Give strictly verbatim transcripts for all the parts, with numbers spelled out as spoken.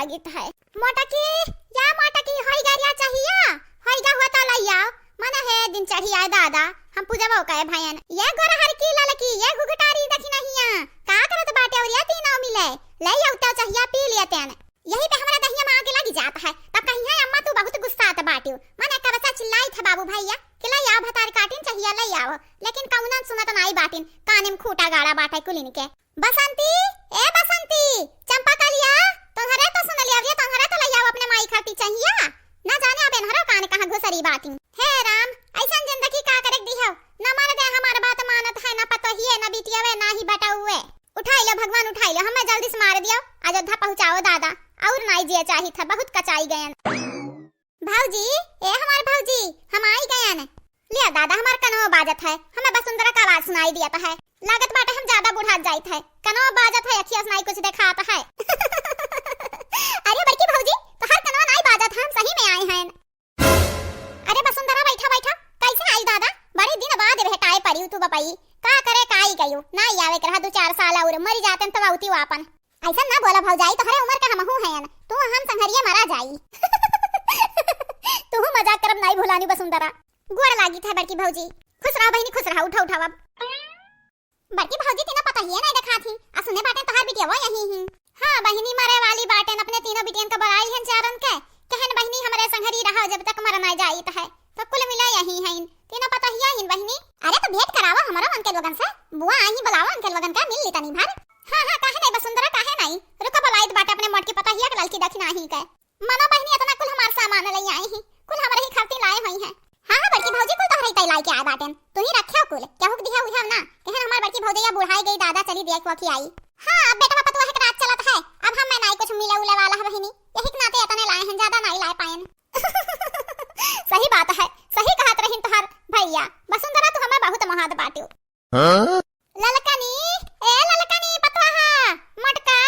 गीत है। मोटकी, या मोटकी, होई गा रिया चाहिया? होई गा हुआ तो लई आओ। मने हे दिन चढ़ी आए दादा, हम पूजबो कहे भयन। ये गोरहर की ललकी, ये घुघटारी दखिनहिया, का करत बाटे और ये तीनों मिले? लई आओ तो चाहिया पी लिया तेन। यही पे हमरा दहिया में आगे लगी जात है। तब कही है अम्मा तू बहुत गुस्सात बाटियो। मने कब से चिल्लाई थे बाबू भैया कि लई आओ भतार काटिन चाहिया लई आओ, लेकिन कौनन सुनत नाई बाटिन, काने में खूटा गाड़ा बाटे कुलिन के। बसंती, ए बसंती, चंपा कलिया, तोहरे तो सुन लिया रे, तोहरे तो लई आओ अपने माई खाती चाहिया। ना जाने अब एनहरो कान कहाँ घुसरी बाटी। हे राम, ऐसन जिंदगी का करे दिहो। न मर्दे हमार बात मानत है, न पतोहिए, न बिटियावे, ना ही बटौवे। उठाई लो भगवान, उठाई लो, हमें जल्दी से मार दियो, अयोध्या पहुँचाओ दादा। और नाई जिए चाहित है, बहुत कचाई गयन। भौजी, ए हमार भौजी, हम आई गयन। लिया दादा, हमार कनवा बाजत है, हमें बसुंधरा का आवाज सुनाई दियत है। लागत बाटे हम ज्यादा बुढ़ात जाइत है, कनवा बाजत है, अखिया से नाई कुछ देखात है। अरे बड़की भौजी, तोहार कनवा नाई बाजत है, हम सही में आए हैं। अरे बसुंधरा, बैठा बैठा, कैसे आई दादा? बड़े दिन बाद भेटाए पड़ी तू बपई, का करे का आई गयू? नाई आवे के रहा दो चार साल और, मरी जाते तो आउती वापन। ऐसा ना बोला भौजाई, तोहरे उम्र के हमहू हयन, तू हम संघरिया मरा जाई। तू मजाक करब नाई भुलानी बसुंधरा। गोड़ लागी था बड़की भौजी। खुश रहो बहिनी, खुश रहो, उठा उठाओ अब। बड़की भौजी तीनों पतोहिए नाई देखात ही, आ सुने बाटे तोहार बिटिया वो यही ही। हाँ बहिनी, मरे वाली बाटेन, अपने तीनों बिटियन के बुलाई हन चारन के, कहन बहिनी हमरे संघरी रहो जब तक मर नाई जाइत है, तो कुल मिला यही हइन, तीनों पतोहिया हइन बहिनी। अरे तो भेंट करावा हमरो उनके लोगन से, बुआ आई बुलावा उनके लोगन के, मिल ली तनी भर। हाँ, हाँ, काहे नाई बसुंधरा, काहे नाई? रुको, बुलाइत बाटे अपने मोटकी पतोहिया के ललकी दखिनही के। मनो बहिनी, इतना कुल हमार सामान लई आई ही, कुल हमरे ही खातिर लाए हुई हैं। हाँ, हाँ, बड़की भौजी, कुल तोहरे ही तई लाई के आए बाटेन, तू ही रखे हो कुल, केहू के दिहे उहे ना, कहन हमार बड़की भौजैया बुढ़ाई गई, दादा चली देख वो की आई। हाँ, अब बेटवा पतोह के राज चलत है, अब हम में नाई कुछ मिले उले वाला है बहिनी, यही के नाते इतने लाए हैं, ज्यादा नाई लाए पाएन। सही बात है, सही कहत रहिन तोहार भैया, बसुंधरा तू हमें बहुत महात बाटियो। हाँ? ललकनी, ए ललकनी पतवाहा, मोटका,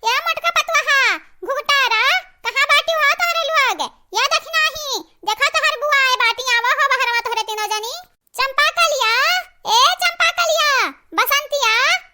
ए मोटका पतवाहा, घुघटारा, कहाँ बाटी हो तोहरे लोग? या दखिनही, देखो तोहर बुआ आए बाटी, आवो हो बहरवा तोहरे तीनों जनी। चंपा कलिया, ए चंपा कलिया, बसंतिया,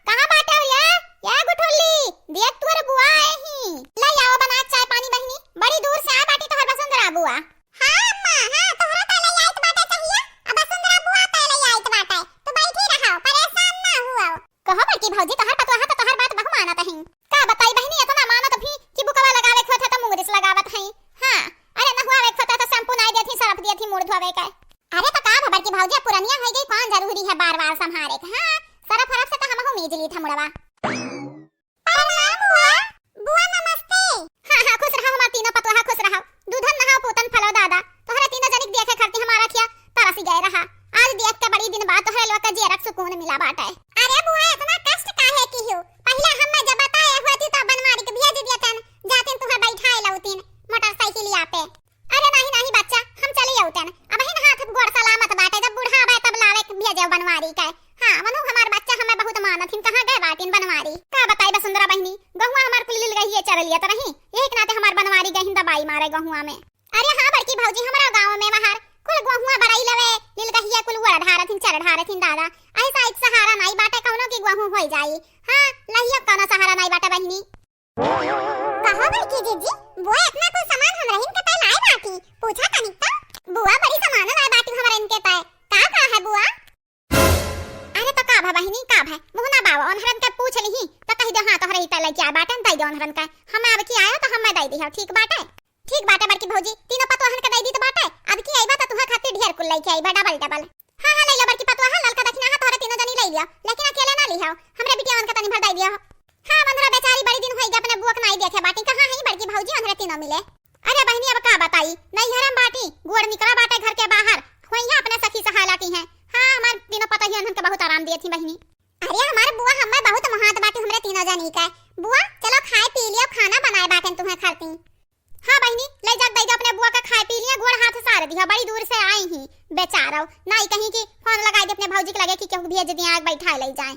कहाँ बाटे हो या? या गुठुल्ली, देख तोहर बुआ आए ही। ले आओ बना चाय पानी बहिनी, बड़ी दूर से आए बाटी तोहर बसुंधरा बुआ। हाँ अम्मा, हाँ, तोहरो त लई आइत बाटे चाहिया, अब बसुंधरा बुआ त लई आइत बाटे। तू बैठी रहो, परेशान ना हुआ। कहो बड़की भौजी, तोहर पतोहा त तोहर बात बहु मानत हईं। का बताई बहिनी, इतना मानत भी कि बुकवा लगावे के होत है त मुंगरिस लगावत हईं। हाँ, अरे नहुआवे के होत है त शैम्पू नाई देत ही, सरफ देत ही मुड़ धोवे के। अरे त का भा बड़की भौजी, अब पुरनिया होइ गई, कौन जरूरी है बार बार संभारे के? हाँ, सरफ हरफ से त हमहू मीज ली था मुड़वा। प्रणाम बुआ। बुआ नमस्ते। हाँ, हाँ, खुश रहो हमार तीनों पतोहा, खुश रहो। दूधन नहाओ पूतन फलो दादा, तोहरे तीनों जनिक देखे खातिर हमार अखिया तरसी गए रहा। आज देख के बड़ी दिन बाद तोहरे लोग का जियरक सुकून मिला बाटे। अरे बुआ, इतना कष्ट काहे की हो? पहले हमें जब बताए होती तो बनवारी के भेज देतन, जातिन तुहे बैठाए लौतिन मोटरसाइकिलिया पे। अरे नाही, नाही बच्चा, हम चली अउतन। अबहिन हाथ गोड़ सलामत बाटे, जब बुढ़ाबे तब लावे के भेजे बनवारी के। हाँ, मनु हमार बच्चा हमें बहुत मानत हिन, कहाँ गए बाटिन बनवारी? का बताई बसुंधरा बहिनी, गहुआ हमार कुल लिलगहिए चर लियत रही, यही के नाते हमार बनवारी गहिन दबाई मारे गहुआ में। अरे हाँ बड़की भौजी, हमरा गाँव में वहार कुल गहुआ बरई लवे, लिलगहिए कुल ओड़ ढारत हिन, चर ढारत हिन दादा। ऐसा एक सहारा नाई बाटे कौनो की गहूँ होई जाई। हाँ, लहियो कौनो सहारा नाई बाटे बहिनी। कहो बड़की जीजी, बुआ इतना कुल सामान हमरहिन के तय लाए बाटी, पूछा तनिक तो। बुआ बड़ी सामान लाए बाटी हमरहिन के तय, का का है बुआ? अरे तो का भा बहिनी, का भा, मुँह ना बावा, ओनहरन के पूछ लिही, तो कहि दे हाँ तोहरे ही तय लइके आए बाटेन, दइ दे ओनहरन के। हमें अब की आयो तो हमें दइ दिहो, ठीक बाटे? ठीक बाटे बड़की भौजी, तीनों पतोहन के दइ दीत बाटे, अब की आइबा तो तुहे खातिर ढेर कुल लइके आइबा, डबल डबल। हाँ, हाँ, लइला बड़की पतोहा, ललका दखिना है तोहरे तीनों जनी लइलियो, लेकिन अकेले ना लिहो, हमरे बिटियावन के तनी भर दइ दियो। हाँ, बंधरा बेचारी बड़ी दिन होई गए अपने बुआ के नाई देखे बाटी, कहाँ है बड़की भौजी, ओनहरे तीनों मिले। अरे बहिनी, अब का बताई, नैहरे में बाटी, गोड़ निकला बाटे घर के बाहर, होइहैं अपने सखी सहायला की हैं। हाँ, हमार तीनों पतोहियन के बहुत आराम दिए थी बहिनी। अरे हमार बुआ, हमें बहुत महात बाटी हमरे तीनों जनी के। बुआ, चलो खाए पी लियो, खाना बनाए बाटेन तुहे खातिर। हाँ बहिनी, ले जा, दे दे अपने बुआ का खाए पी लिया, गोड़ हाथ सार दिया, बड़ी दूर से आई ही बेचारो, नाई कहीं कि फोन लगाई दे अपने भौजी के लगे कि केहू भेज दिया, आग बैठाए ले जाए।